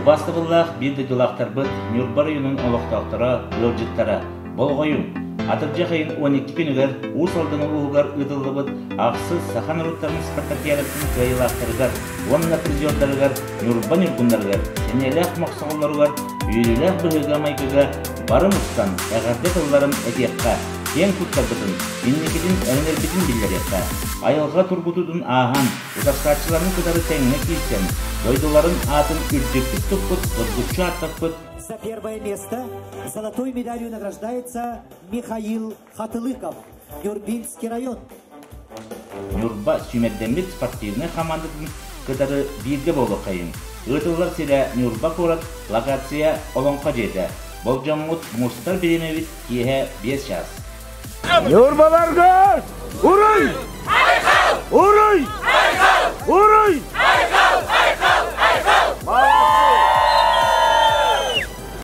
Убаастабыллаах биир дойдулаахтарбыт, Ньурба оройуонун олохтоохторо, ыалдьыттара, болҕойуҥ! Атырдьах ыйын 12 күнүгэр Уус Алдан улууһугар ыытыллыбыт ахсыс саха норуоттарын спартакиадатын кыайыылаахтарыгар уонна призердарыгар Ньурба ньургуннарыгар, сэниэлээх мохсоҕоллоругар, үөрүүлээх быһыыга-майгыга бары мустан эҕэрдэ тылларын этиэххэ, киэҥ туттарбытын, инникитин эрэнэрбитин биллэриэххэ, айылҕа тургутуутун ааһан, утарсааччыларын кытары тэҥҥэ киирсэн, дойдуларын аатын үрдүктүк туппут, доргуччу ааттаппыт За первое место золотой медалью награждается Михаил Хатылыков, Нюрбинский район. Ньурба сүүмэрдэммит спортивнай хамаандатын кытары бииргэ буолуоххайыҥ. Ыытыллар сирэ Ньурба куорат, локация Олоҥхо дьиэтэ. Болдьоммут мустар бириэмэбит киэһэ 5 чаас. Ньурбаларга уруй!